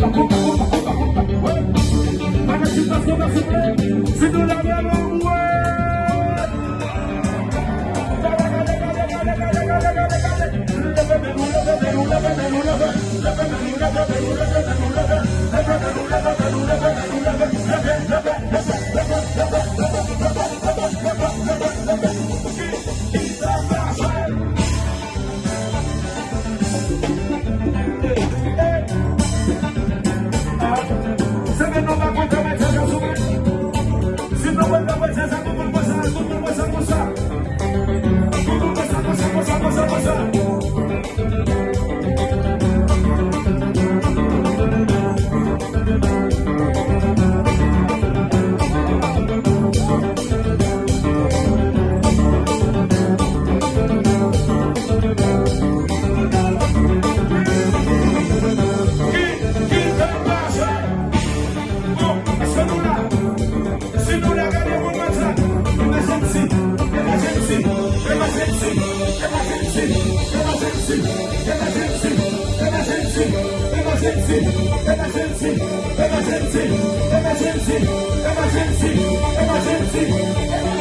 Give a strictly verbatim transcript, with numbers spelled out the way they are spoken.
Koup, koup, koup, koup, koup. Wi. Madan Chita, souple, souple. Si nou leve lòm, wi. Si nou la gade moun WhatsApp, emergency, emergency, emergency, emergency, emergency, emergency, emergency, emergency, emergency, emergency, emergency, emergency.